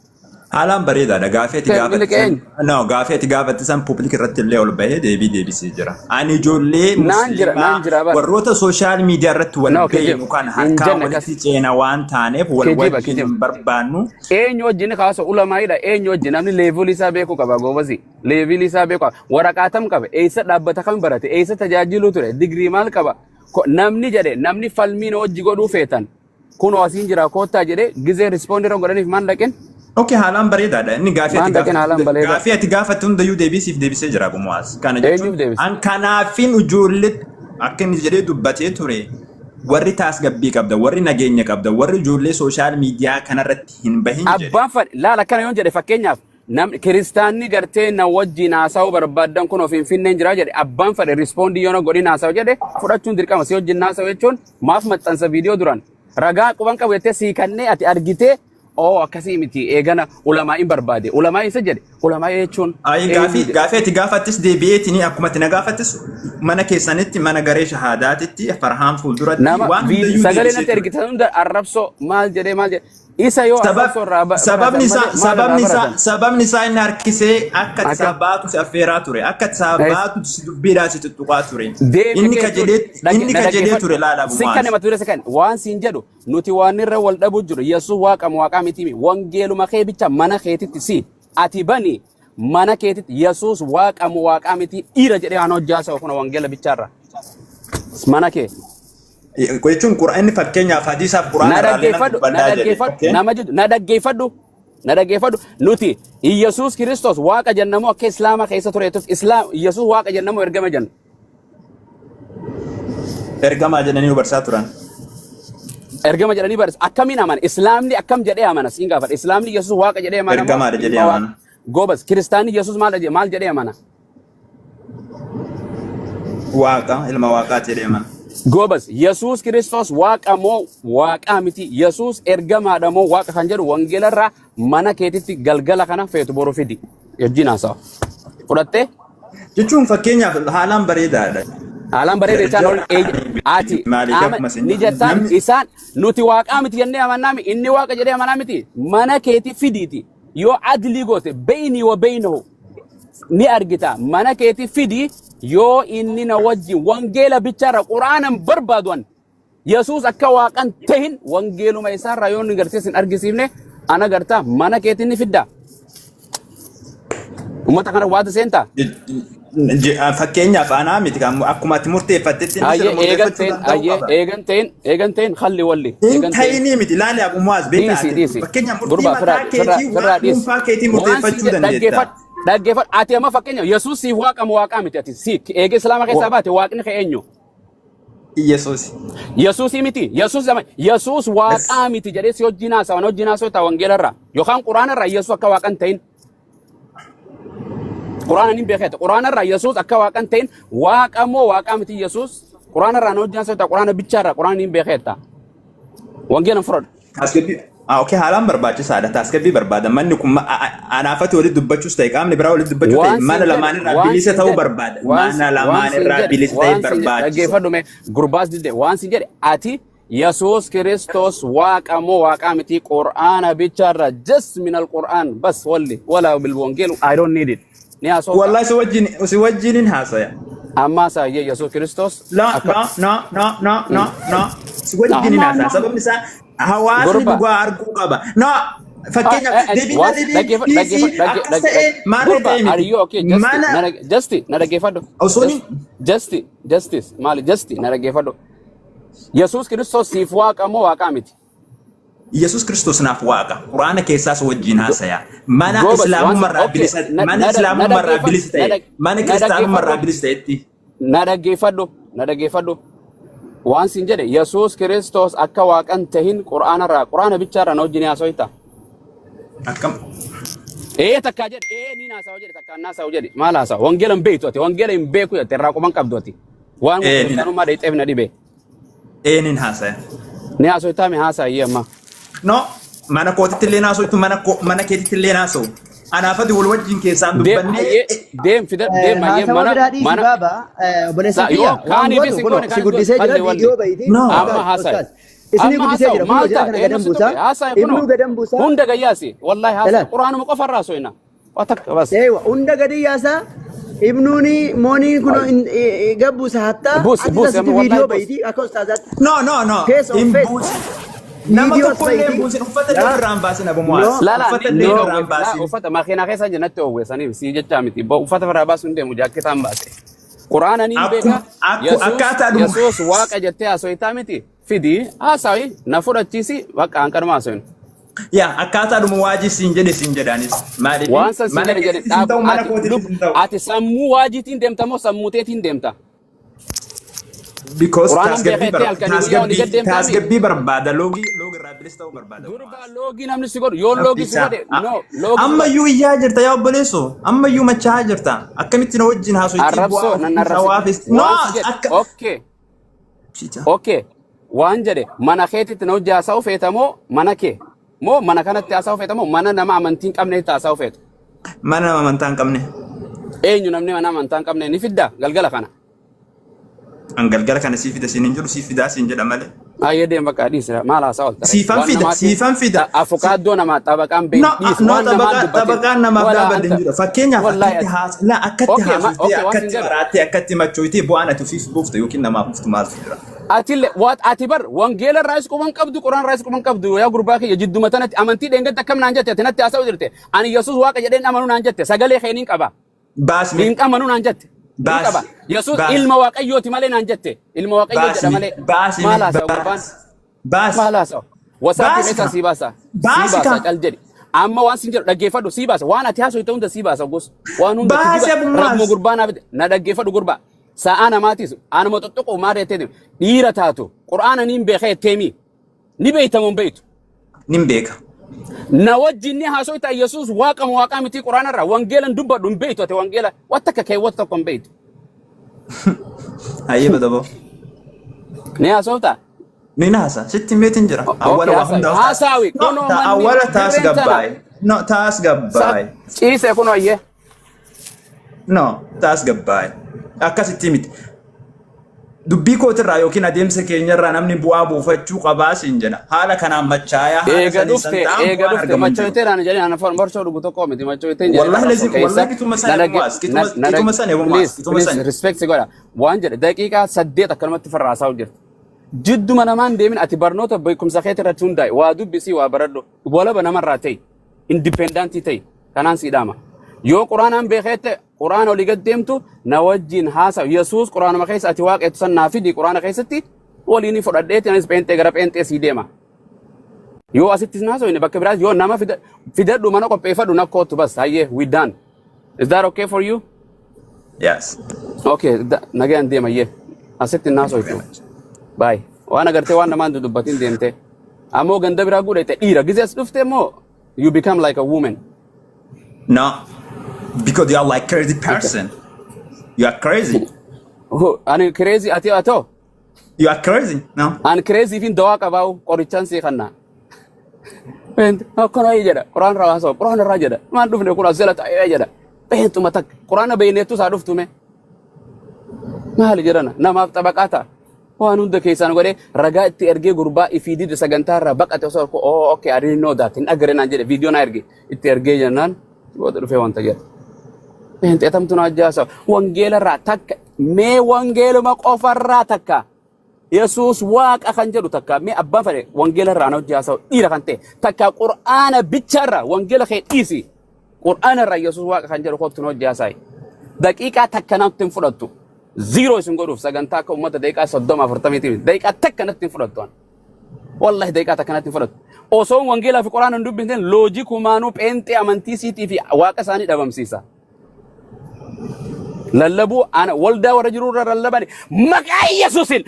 Haalaan bareedaadha. Gaafii ati kan gaafatte miliqe san eenyu no gaafii ati gaafatte san public irratti illee ol bahee deebii deebisee jira. Ani ijoollee naan jira musliimaa naan jira bara warroota sooshaal miidiyaa irratti wal no kijiba beeknu kan hin harkaa jenne akkas walitti ceena waan taaneef wal kijiba wajjin kijiba hin barbaannu. eenyu wajjin kaasa ulamaayidha eenyu wajjin namni leevilii isaa beekuu qaba goobasi leevilii isaa beekuu qaba waraqaa tam qaba eessa dhaabbata kam barate eessa tajaajiluu ture digirii maal qaba Namni jedhe namni falmii na wajji godhuu feetan kunoo asiin jira koottaa jedhe gizee rispoondii irra godhaniif maan dhaqin Okay, haalaan bareedaadha. Inni gaafii ati maan dhaqin gaafatte haalaan hunda bareedaa gaafii ati gaafatte hundayyuu deebii siif deebisee jira Abu Mu'aaz. Kana jechuun eenyuuf deebise an kanaafin ijoollee akka inni jedhee dubbatee ture warri taasgabbii qabda, warri nageenya qabda, warri ijoollee sooshaal miidiyaa kanarratti hin bahin jedhe. Abbaan fadhe laala akkana yoon jedhe fakkeenyaaf Namni kiristaanni gartee na wajjin haasa'uu barbaaddan kun of Finfinneen jira jedhe abbaan fedhe rispoondii yoo na godhin haasa'u jedhe fudhachuun dirqama si wajjin haasa'u jechuun maaf maxxansa viidiyoo duran ragaa quban qabu jettee sii kannee ati argitee oo akkasii miti eegana ulamaa'iin barbaade ulamaa isa jedhe ulamaa jechuun Ayi eenyu gaafii jedhe. gaafii ati gaafattis deebi'eetini akkuma ati na gaafattis mana keessanitti mana garee shahaadaatitti Farhaan fuulduratti Nama waan hundayyuu sagalee deebisee natti ture. ergitan hunda arrabsoo maal jedhee maal jedhe. Isa yoo arrabsoo irraa Sababni baratan isaa malee maal irraa sababni isaa baratan? sababni isaa inni harkisee akka Akka isaa baatu si affeeraa ture, akka isaa baatu si dubbiidhaa si tuttuqaa ture. Deemi Inni ka jechuun jedhee inni na ka jedhee dhaggeeffadhu. ture laala Sikka Abu Mu'aaz. nama ture sikkan waan siin jedhu nuti waan irra wal dhabu jiru Yesuus waaqa moo waaqaa miti wangeeluma kee bicha mana keetitti si ati bani mana keetitti Yesuus waaqa moo waaqaa miti dhiira jedhee waan hojjaa isa kuna wangeela bichaarra mana kee. Jechuun Qur'aanni fakkeenyaaf hadiisaaf Qur'aana Na irraa illee nan dhaggeeffadhu, na dubbadhaa jedhe. dhaggeeffadhu, Okay? nama jedhu, na dhaggeeffadhu, na dhaggeeffadhu. Nuti Iyyasuus Kiristoos waaqa jennamoo akka Islaama keessa tureetus Islaam Iyyasuus waaqa jennamoo ergama jenna. Ergamaa jedhanii nu barsiisaa turan. Ergama jedhanii barsiisa. Akkamiin amana? Islaamni akkam jedhee amana? Siin gaafadha. Islaamni Iyyasuus waaqa jedhee amana moo Ergamaadha jedhee ilma waaqa? amana. Goobas. Kiristaanni Iyyasuus maal jedhee amana? Waaqa, ilma waaqaa jedhee amana. Goobas. Yesuus Kiristoos waaqa moo waaqaa miti? Yesuus ergamaadha moo waaqa kan jedhu wangeelarraa mana keetitti galgala kana feetu boru fidi. Wajjin haasawa. Fudhattee? Jechuun fakkeenyaaf haalaan bareedaadha. Haalaan bareeda jechaan ol ati Maaliif qaama akkuma isin ni jettaan namni isaan nuti waaqaa miti jennee amannaa miti inni waaqa jedhee amanaa miti mana keeti fidiiti yoo adlii goote beynii wa beynahu ni argita mana keeti fidi yoo inni na wajjin wangeela bichaarra quraanan barbaadu an Yesuus akka waaqan tahin wangeeluma isaarraa yoo inni gartee sin argisiifne ana gartaa mana keetti ni fidda. Uummata kana waata seentaa? Fakkeenyaaf anaa miti kan akkuma ati murteeffattetti inni Ayyee sirra eegan murteeffachuu ta'in danda'uu ayyee qaba. eegan ta'in eegan ta'in halli walli Hin eegan ta'in ta'inii miti ilaali Abu Mu'aaz beektaa dhiisi ati dhiisi fakkeenyaaf murtii gurbaa mataa firaa firaa keetii firaa waan dhiisi dhuunfaa keetii waan si murteeffachuu jedhe dandeetta. dhaggeeffadhu dhaggeeffadhu ati amma fakkeenya Yesuus siif waaqa moo waaqaa miti ati si eegee islaama keessaa baate waaqni kee eenyu? Yesuus. Yesuusii miti. Yesuus lama. Yesuus waaqaa miti jedhee si wajjin haasawan wajjin haasawaa ta'a wangeela irraa yookaan quraana irraa Yesuus akka waaqan ta'in. Quraana ni beeketa. Quraana irraa Yesuus akka waaqan ta'in waaqa moo waaqaa miti Yesuus quraana irraa na wajjin haasawaa ta'a quraana bichaa irraa quraana ni beeketa. Wangeela fudhadhu. Tasgabbii okay, haalaan barbaachisaadha. Tasgabbii barbaada. Manni kun anaafati walitti dubbachuus ta'e qaamni biraa walitti dubbachuu ta'e Waan mana siin jedhe lamaan irraa waan bilisa siin ta'uu jedhe barbaada. waan Mana waan lamaan siin irraa jedhe bilisa ta'e waan siin jedhe barbaachisa. dhaggeeffadhu mee gurbaas didde waan siin jedhe ati Yesuus Kiristoos waaqa moo waaqaa miti Qur'aana bichaarra just minal Qur'aan bas walli wala bil wangeel I don't need it ni haasofta Wallahi si wajjin haasaya. ammaa saayyee Yesuus Kiristoos No, akka no, no, no, no, no, no. Si wajjin no haasaya. no Sababni isaa hawaasni gurba dhugaa arguu qaba. No, fakkeenyaaf deebiin waan deebii dhaggeeffadhu dhiisii dhaggeeffadhu akkas ta'e maal gurba ta'e are miti. you okay just Mana na just na dhaggeeffadhu osoo just just justice maali just na dhaggeeffadhu Yesuus Kiristoos siif waaqa moo waaqaa miti? Yesuus Kiristoos naaf waaqa. Quraana keessaas wajjin haasaya. Mana Goobas waan islaamummaa irraa okay bilisa na mana na na islaamummaa irraa dhaggeeffadhu bilisa na ta'e mana na kiristaanummaa irraa dhaggeeffadhu bilisa ta'etti. na dhaggeeffadhu na dhaggeeffadhu waan siin jedhe Yesuus Kiristoos akka waaqan tahin Qur'aana irraa Qur'aana bichaa irraa na wajjin haasoyta. Akkam Ee takkaa jedhe ee niin haasawa jedhe takkaa haasawa jedhe maal haasawa wangeela hin beektu ati wangeela hin beeku jette irraa quban qabdu ati waan ee nin kiristaanummaa dheexeef na dhibe ee nin haasaya. ni haasoytaa mi haasayi amma. No, mana kootitti illee haasoftu mana koo mana keetitti illee haasawu. Anaafati wal wajjin keessaan Deem dubbannee hayyee deem fida deem hayyee Haasawa mana biraa dhiisi mana baaba obboleessa sa yoo kiyya waan kaaniifis godhu hin kunoo goone si kaanis guddisee godhe jira walli walli viidiyoo bahiiti no. amma ustaaz haasayi ustaaz isinii amma guddisee haasawu jira kunoo maal jira ta'a kana eenyu gadan si buusaa tuqe haasayi kunoo ibnuu gadan buusaa hunda gayyaasi wallahi haasayi ilaal quraanuma qofa irraa soyna waa takka bas eewa hunda gadi yaasaa ibnuuni mooniin kunoo gabbuusa hattaa buusi ati buusi asitti amma wallahi viidiyoo buusi bahiiti akka ustaazaatti No, no, no. face of Hin face buusin. Nama viidiyoo as tokko illee hin bahiiti buusin. Uffata illee yaa ofirraa hin baasin Abu no Mu'aaz. La la Uffata ni illee ni ofirraa hin oowwe la baasin. uffata makiinaa keessa jennatti oowwesaniif si jechaa miti uffata irraa baasuu hin deemu jaakketaan baase quraana niin Akkuma beeka akku yesuus akkaataadhuma. yesuus waaqa jettee haasoyitaa miti fidi haasawi na fudhachiisi bakka hanqanuma haasoyin Yaa akkaataadhuma waajii siin jedhe siin jedhaanis. Maaliif waan san si mana jedhe jedhe keetti siin dhaabu ta'u mana ati kootitti lub siin ta'u. ati sammuu waajiitiin deemta moo sammuu teetiin deemta Because quraanan tasgabbii beeka jettee bar halkanii guyyaa olii tasgabbii gad deemtaa mi tasgabbii barbaada loogii loogii irraa bilisa ta'uu barbaada Abu Gurbaa Mu'aaz. loogii namni si godhu yoo loogii si Nafticha. godhe no loogii si godhe Ammayyuu iyyaa jirta yaa obboleessoo. Ammayyuu machaa'aa jirta. Akkamitti na wajjin haasoftii arrabsoo bu'aa nan ofiis arrabsin hawaafis. No waan si jedhe akka. okay Chicha. okay waan jedhe mana keetitti na hojii haasa'u feeta moo mana kee moo mana kanatti haasa'u feeta moo mana nama amantii hin qabnetti haasa'u feeta Mana nama amantaa hin qabne. eenyu namni mana amantaa hin qabne ni fidda galgala kana An galgala kana sii fida siin hin jiru sii fidaa siin jedha malee. Ayyee deem bakka dhiisi maal haasaa oolta ree? Siifan Waan fida, namaatiin siifan fida. Afukaaddoo namaa xabaqaan beeku No, dhiisi no, waan namaan xabaqaa dubbatin. xabaqaan namaaf Walaa dhaabadde hin anta jiru. Fakkeenyaaf wallaahi akkatti ati. haas la akkatti Okay, ma haasoftee okay waan sin akkatti jedhu. maraattee akkatti machootee bu'aan ati ofiif buufte yookiin namaaf buuftu maaltu jira? Atille waat ati bar wangeela irraas quban qabdu, quraan irraas quban qabdu. Yaa gurbaa kiyya, jidduma tanatti amantii dheengadda akkam naan jette? Ati natti haasa'u jirte. Ani Yesuus Waaqa jedheen amanu naan jette. Sagalee kee nin qaba. Baasme. Hin amanu naan jette. Nin Baas. qaba. Yesuus Baas. ilma Waaqayyooti malee naan jette. Ilma Waaqayyoo jedha Baasme. malee. Baasme. Maal haasa'u gurbaan? Baas. Baas. Maal haasa'u? Wasaatti Baasi keessa ka. sii baasa. Sii Baasi baasa ka. cal jedhi. Amma waan sin jedhu dhaggeeffadhu, sii baasa. Waan ati haasofte hunda sii baasa gos. Waan hunda Baasi kijiba abummaas. rabbuma gurbaa naaf na dhaggeeffadhu gurbaa. Sa'aa namaatis anuma xoxxoqu maal jettee dhiira taatu qur'aana niin beekee jetteemi. Ni beeytamoo hin beeytu? Nin beeka. Na wajjin ni haasofta, Yesuus waaqama waaqaa miti qur'aana irraa wangeela hin dubbadhu, hin beeytu ati wangeela waan takka keewwata tokko hin beeytu. Hayyee badaboo. Ni haasofta? Ni naasa. Sitti himeetiin jira. Awwala Okay, waa haasawi. hunda Haasawi. No, Kunoo ta manni awwala taas dirreen tana. gabbaa'e. No, taas gabbaa'e. Ciise kunoo ayyee. No, taas gabbaa'e. Akkasitti miti. Dubbii kootirraa yookiin adeemsa keenyarraa namni bu'aa buufachuu qabaa siin jedha. Haala kanaan machaayaa haala Eega sanii san dhufte ta'an eega bu'aan dhufte argamu hin jiru. machoytee naan jedhee ana formorsoo dhugu tokko miti machoytee jedhee Wallahi arrabsoo lazim keessa wallahi kituma na sana dhagge ebumaas na kituma na kituma dhagge sana ebumaas please kituma please sana. Respect si godha waan jedhe daqiiqaa 8 akkanumatti farraasaa jirti. Jidduma namaan deemin. Ati barnoota beekumsa keetii irratti hundaa'e waa dubbisii, waa baradhu, walaba namarraa ta'i, independent ta'i. Kanaan sii dhaama. Yoo quraanaan beekeette quraana olii gad deemtu na wajjin haasa. Yesuus quraanuma keessa ati waaqeetu san naa fidi, quraana keessatti waliin fudhadheeti anis pheenxee gara pheenxee sii deema. Yoo asitti sin haasofne bakka biraas yoo nama fidadhu, mana qopheeffadhu, na kootu bas. Hayyee, we done. Is that okay for you? Yes. Okay, nagaan deema hayyee. Asitti hin haasoftu. Bye. Waan agartee waan namaan dudubbatin deemte. Ammoo ganda biraa guudhate dhiira. Gizee as dhufte immoo you become like a woman. No. Because you are like crazy person. You are crazy. Oh, ani crazy ati atoo. You are crazy. No. Ani crazy fi dawaa qabaa'u qorichaan sii kannaa. Akkana jedha. Quraan irraa haasa'u. Quraan irraa jedha. Maan dhufne kun as jala taa'ee jedha. Beentuma takka. Quraana beeyneettu isaa dhuftume. Maali jedhana namaaf xabaqaa ta'a. Waan hunda keessaan godhee ragaa itti ergee gurbaa ifii dide, sagantaa irraa baqate. Osoo oh okay, I didn't know that, hin agarre naan jedhe. Viidiyoo naa erge, itti ergee jennaan booda dhufee wanta jedhe. Beenxeetamtu na ajjaasa. Wangeela irraa takka mee, wangeeluma qofarraa takka Yesuus Waaqa kan jedhu takka mee, abbaan fedhe wangeela irraa na hojii haasa'u dhiira kan ta'e takka qur'aana bicha irraa, wangeela kee dhiisi, qur'aana irraa Yesuus Waaqa kan jedhu kottu na hojii haasa'i. Daqiiqaa takka natti hin fudhattu. Zero isin godhuuf sagantaa akka uummata daqiiqaa 30 40tiif daqiiqaa takka natti hin fudhattu. Wallahi daqiiqaa takka natti hin fudhattu. Osoo wangeelaa fi qur'aana hin dubbifne loojii kumaanuu pheenxee amantii siitii fi Waaqa isaanii dhabamsiisa. Lallabuu ana waldaa warra jiru irra lallaban maqaa Yesuusin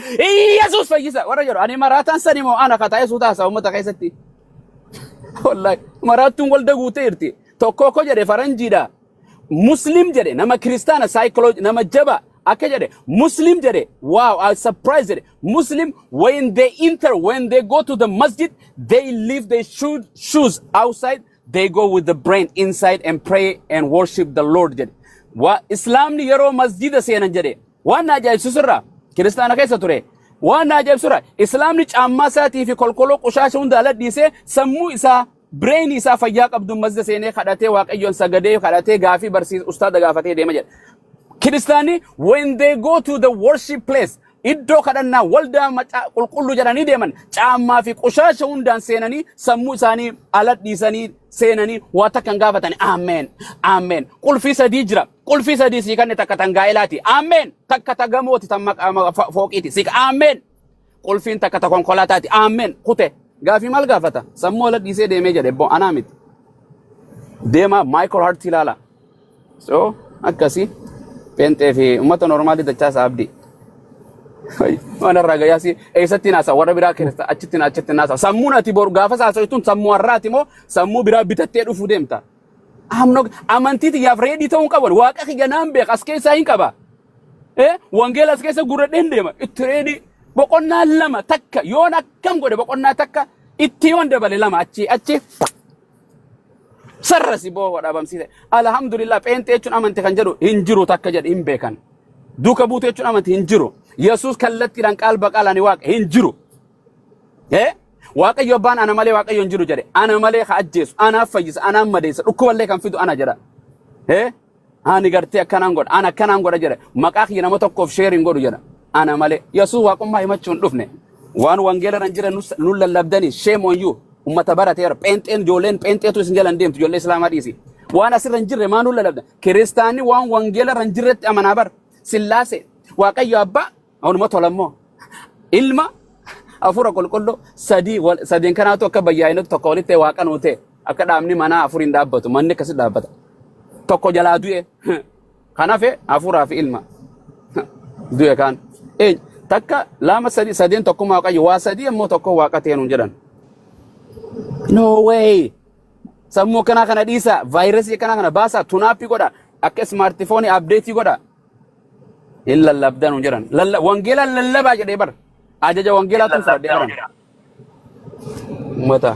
Yesuus fayyisa warra jedhu ani maraataan sani moo ana kataa Yesuus taasa uummata keessatti. Wallahi maraattuun walda guutee jirti. Tokko ko jedhe faranjiidha. Muslim jedhe, nama kiristaana psychology nama jaba akka jedhe Muslim jedhe. Wow, I was surprised jedhe. Muslim, when they enter, when they go to the masjid, they leave their shoes outside, they go with the brain inside and pray and worship the Lord jedhe. Wa islaamni yeroo masjida seenan jedhe, waan na ajaa'ibsiisu irraa kiristaana keessa ture, waan na ajaa'ibsiisu irraa islaamni caammaa isaatii fi kolkoloo qushaasha hunda ala dhiisee sammuu isaa, brain isaa fayyaa qabdu masjida seenee kadhatee, Waaqayyoon sagadee, kadhatee, gaafii barsiis ustaada gaafatee deema jedhe. Kiristaanni when they go to the worship place, iddoo kadhannaa waldaa macaa qulqulluu jedhanii deeman, caammaa fi qushaasha hundaan seenanii, sammuu isaanii ala dhiisanii seenanii waa takka hin gaafatani. Ameen, ameen. Qulfii sadii jira. Qulfii sadii sii kanne, takka tan gaa'elaati, ameen. Takka ta gamooti, tan maqaa fooqiiti sii, ameen. Qulfiin takka ta konkolaataati, ameen. Kute gaafii maal gaafata? Sammuu ala dhiisee deemee jedhe. Bo anaa miti. Deema Michael Hart ilaala. So akkasii pheenxee fi uummata normaalii dachaasa abdii. Waan irraa gayyaasi eessatti naasa warra biraa keessa achitti achitti naasa. Sammuun ati boru gaafa saasoftuun sammuu har'aati moo sammuu biraa bitattee dhufuu deemta? Amno amantii xiyyaaf ready ta'uu hin qaban. Waaqa kiyya naan beeka, as keessaa hin qaba. Wangeela as keessa gurradheen deema. Itti ready boqonnaa lama takka yoon akkam godhe, boqonnaa takka itti yoon dabale lama achi achi sarrasi boo dhabamsiise. Alhamdulillah, pheenxee jechuun amanti kan jedhu hin jiru takka jedhe hin beekan. Duuka buutu jechuun amanti hin jiru. Yesuus kallattiidhaan qaal baqaalaan Waaqa hin jiru. Eh? Waaqayyo abbaan ana malee Waaqayyo hin jiru jedhe. Ana malee ka ajjeesu, anaaf fayyisa, anaaf madeessa, dhukkuballee kan fidu ana jedha. Eh? Ani gartee akkanaan godha, ana akkanaan godha jedhe. Maqaa kiyya nama tokkoof sheer hin godhu jedha. Ana malee. Yesuus waaqummaa himachuu hin dhufne. Waan wangeela irra hin jiran nu lallabdanii shame on you. Ummata barateera. Pheenxeen ijoolleen pheenxeetu isin jala hin deemtu ijoollee islaamaa dhiisi. Waan asirra hin jirre maa nu lallabdan? Kiristaanni waan wangeela irra hin jirretti amanaa bara. Sillaasee. Waaqayyo abbaa Anuma tola immoo. Ilma hafuura qulqulluu sadii sadeen kanaatu akka bayyaa'inatu tokko walitti ta'e waaqa nuu ta'e akka dhaabni manaa afuriin dhaabbatu manni akkasi dhaabbata. Tokko jalaa du'e kan hafe hafuuraa fi ilma du'e kaan. Eenyu takka lama sadii sadeen tokkummaa waaqayyo waa sadii immoo tokko waaqa ta'e nuun jedhan. No way! Sammuu akkanaa kana dhiisaa vaayirasii akkanaa kana baasaa tunaappii godha akka ismaartifoonii abdeetii godha. Hin lallabdan hin jedhan. Wangeela lallabaa jedhee bara. Ajaja wangeelaa tun fudhadhee baran. Uummata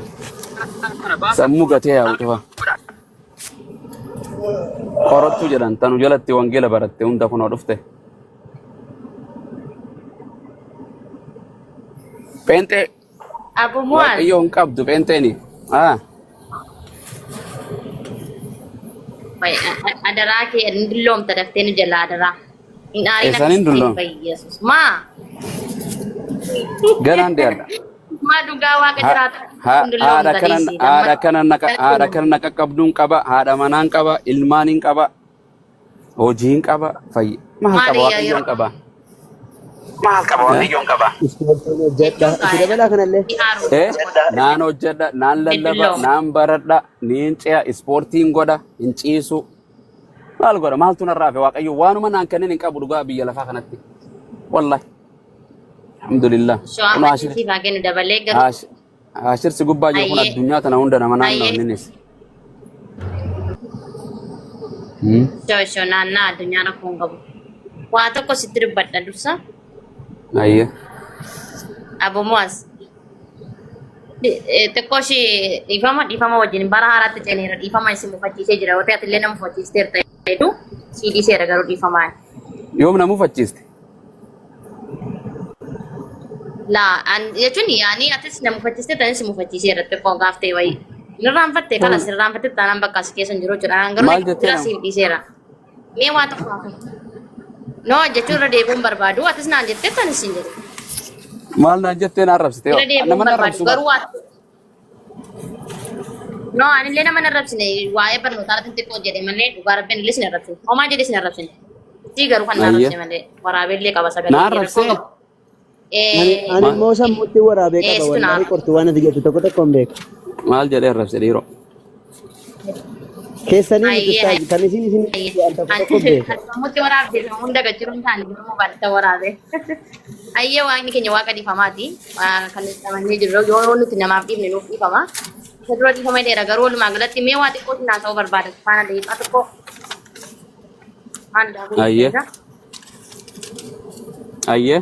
sammuu gatee yaa'u cufa. Qorattuu jedhan tanu jalatti wangeela baratte hunda kunoo dhufte. Pheenxee Abu Muaz. Waaqayyo hin qabdu pheenxeeni. Ah. Adaraa kee hin dulloomta daftee nu jalaa adaraa. Hin aariin Eessaan hin akkasitti dulloom? Yesus. Maa? Ganaan dhiyaadha. Maa dhugaa waaqa jiraata. Hin Haadha dulloomta kanan dhiisii. haadha kanan naqa haadha kana naqa qabduun qaba haadha manaan qaba ilmaaniin qaba hojiin qaba fayya maal Maali qaba waaqayyoon yeroo qaba. Eh? Ispoortiin hojjedha. Itti dabalaa kanallee. Eh? Naan hojjedha, naan lallaba, Dullooma. naan baradha, niin ce'a, ispoortiin godha, hin ciisu. Maal godha? Maaltu narraa hafe Waaqayyo waanuma naan kanneen hin qabu dhugaa biyya lafaa kanatti. Wallahi. Alhamdulillah. Shoo Kun amma Haashir siif haa kennu dabalee garuu Haashir si gubbaa jiru kun Ayyee. addunyaa tana hunda nama naannoo Ayyee. innis. Shoo shoo naannaa addunyaa rakkoo hin qabu. Waa tokko sitti dubbadha dursa. Ayyee. Abu Muaz. Xiqqoo ishee dhiifama dhiifama wajjin bara haaraatti ceneera dhiifama isin mufachiisee jira yoo ta'e atillee nama mufachiisteerta jedhu sii dhiiseera garuu dhiifamaan. Yoom na mufachiiste? Laa an jechuun yaanii atis na mufachiiste tanis si mufachiiseera xiqqoo gaaf ta'e wayii. Nirraanfatte kalas nirraanfatte taanaan bakka as keessa hin jiru jechuudha. An garuu Maal jettee jira nama? siif dhiiseera. Mee waa tokko hafe. No jechuun irra deebi'uun barbaadu atis naan jettee tanis hin jedhu. Maal naan jettee na arrabsite Irra yoo? deebi'uun Nama na barbaadu arrabsu bara. garuu waa No anillee nama hin arrabsine waa'ee barnootaa irratti xiqqoo jedhe malee dhugaa rabbiin illee sin arrabsine. Homaa jedhe sin arrabsine. Sii garuu kan na Ayyee. arrabse malee waraabellee qaba Na sagalee rakkoo arrabsee? qabu. Ani ani Maal immoo sammuutti waraabee qaba Situ na wallaahi arrabse. qortu waan ati jettu tokko tokko hin beeku. maal jedhee arrabse dhiiroo? Keessanii miti Ayyee ustaazi kan isin isin jedhan tokko tokko hin beeku. Sammuutti waraabde sammuun dagachiru hin taane garuu baadhata waraabe. Ayyee waaqni keenya waaqa dhiifamaati. Kan nuti amannee jirru yoo nuti namaaf dhiifne nuuf dhiifama. Isa dura dhiifama dheera garuu walumaa galatti mee waa xiqqoo sinaa ta'uu barbaada. Faana daqiiqaa tokko maal daakuu Ayyee. jira. Ayyee.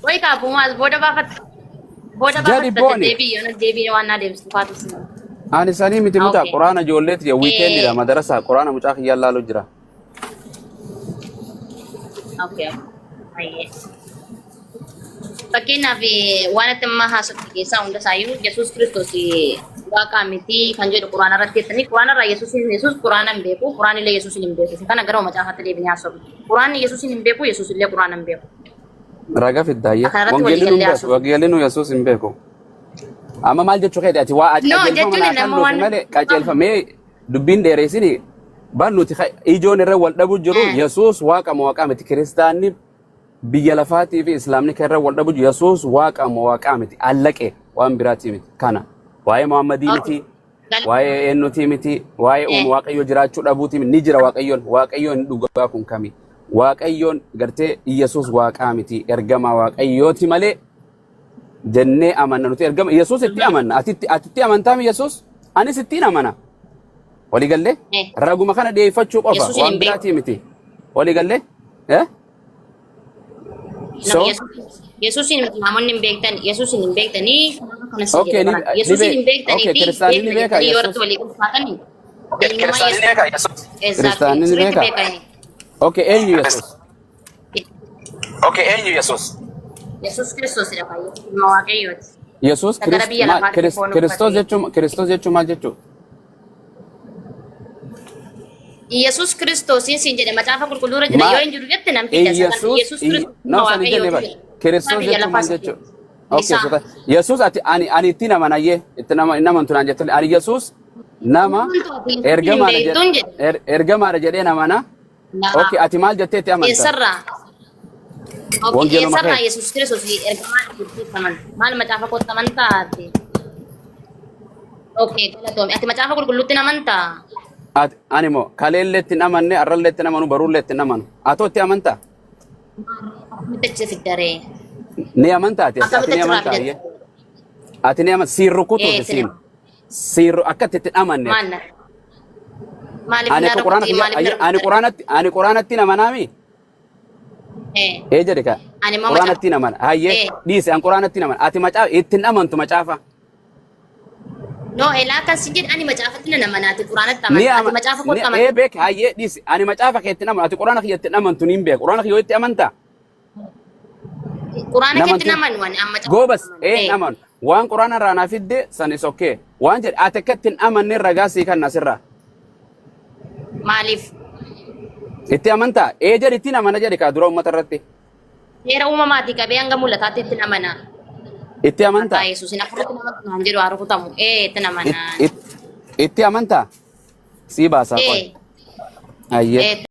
Wayi kaabumaa as booda baafatta. Booda Jadi baafatta booni. deebii yoo deebii waan naa deebistu faatu sinaa. Ani sanii miti mucaa Okay. quraana ijoolleeti jira wiikeendidha madarasaa quraana mucaa kiyyaan laalu jira. Okay. Ayyee. Fakkeenyaaf waan ati amma haasofte keessaa hunda isaayyuu Yesuus Kiristoos waaqa miti kan jedhu quraana irratti jettanii quraana irraa Yesuus Yesuus quraana hin beeku quraan illee Yesuus hin beeku kana gara macaafaatti deebinee haasofne quraanni Yesuus hin beeku Yesuus illee quraana hin beeku. Raga fiddaayye. Kana irratti Wangeelli walii nu gallee beeku. haasofne. Wangeelli nu Yesuus hin beeku. Amma maal jechuu keeti ati waa No qajeelfama jechuun naa nama kennuufi waan malee qajeelfamee dubbiin dheereessini bar nuti ijoon irra wal dhabu jiru Yesuus waaqa moo waaqaa miti kiristaanni biyya lafaatii fi islaamni kan irra wal dhabu jiru Yesuus waaqa moo waaqaa miti allaqe waan biraatii miti kana waa'ee Muhammadii miti waa'ee eenyutii miti waa'ee uumu waaqayyo jiraachuu dhabuutii miti ni jira waaqayyoon waaqayyoon dhugaa kun kami waaqayyoon gartee Yesuus waaqaa miti ergamaa waaqayyooti malee jennee amanna nuti ergama Yesuus itti amanna atitti atitti amantaami Yesuus anis ittiin amana walii gallee raguma kana dhiyeeffachuu qofa Yesuusin waan hin beeku. biraatii miti walii gallee eh so Yesuusin namoonni hin beektan Yesuusin hin beektanii kana si okay jedhe ni baran ni Yesuusin be hin beektanii okay fi kiristaanni ni beekna beeka jettanii yoo irratti Yesuus walii galfaatanii eenyummaa Yesuus exactly kiristaanni ni sirriitti beeka beekanii okay eenyu Yesuus Yesuus Kiristoosidha baay'ee ilma Waaqayyooti. Yesuus Isa gara biyya lafaa dhufe foon Kiristoos uffatee. jechuun Kiristoos jechuun maal jechuudha? Yesuus Kiristoosiin siin jedhe macaafa qulqulluurra jira Maal yoo hin jiru jette nan fida isa kana. Yesuus Yesuus Kiristoos no ilma san hin jenne Waaqayyooti bar. jedhe. Ilma Kiristoos biyya jechuun lafaa maal isa jechuudha? Okay, Isaa. so Yesuus ati ani ani itti nama ayyee itti nama hin amantu naan jettu ani Yesuus nama Hundumtu ati Yesuusin hin ergamaadha beektuun jedhe. ergamaadha jedhee namana. Laa. Okay, ati maal jettee itti amanta? Eessarraa? Okay, Wangeeluma eessarraa kee. Yesuus Kiristoos ergamaa jettee itti amanta? Maal macaafa kootti amantaa ati? Okay, galatoomi. Ati macaafa qulqulluutti hin amantaa? Ati ani moo kaleellee itti hin amanne arrallee itti hin amanu baruullee itti hin amanu. Atoo itti amantaa? Akkamitti achi fiddaree? Ni amantaa ati ati Akkamitti ni achirraa amantaa fidatte? ayyee. Ati ni amantaa siin Ee, rukutuufi itti siin nama. siin akka itti itti hin amanne Maal ati. na? Maaliif Ani na akka quraana rukutii? kiyya Maaliif na ayyee ani rukutte? quraanatti ani quraanatti hin amanaami. Ee, Ee jedhe ka ani immoo macaafa. quraanatti hin amana. Hayyee Ee, dhiise an quraanatti hin amana. Ati macaafa itti hin amantu macaafa. no, elaa kan si jedhe ani macaafatti nan amana. Ati quraanatti Ni amanta. Ati ama macaafa ni kootti ee amanta. beek hayyee dhiise ani macaafa kee itti hin amanu. Ati quraana kiyya itti hin amantu niin beeku. Quraana kiyya yoo itti amantaa? Quraana keetti Namantu hin amanu ani amma macaafa goobas amanu. ee hin Ee, amanu. Waan quraana irraa naa fidde san is okay. Waan jedhe ati akka itti hin amanne ragaa sii kanna asirraa. maaliif? Itti amantaa? Ee jedhi ittiin amana jedhi kaa dura uummata irratti. Seera uumamaatii qabee hanga mul'ataatti ittiin amana. Itti amantaa? Maqaa Yesuusin hafuuratti nama naan jedhu haa rukutamu. Ee ittiin amana. Itti amantaa? Sii baasaa qoy. Ee Ayyee. ee.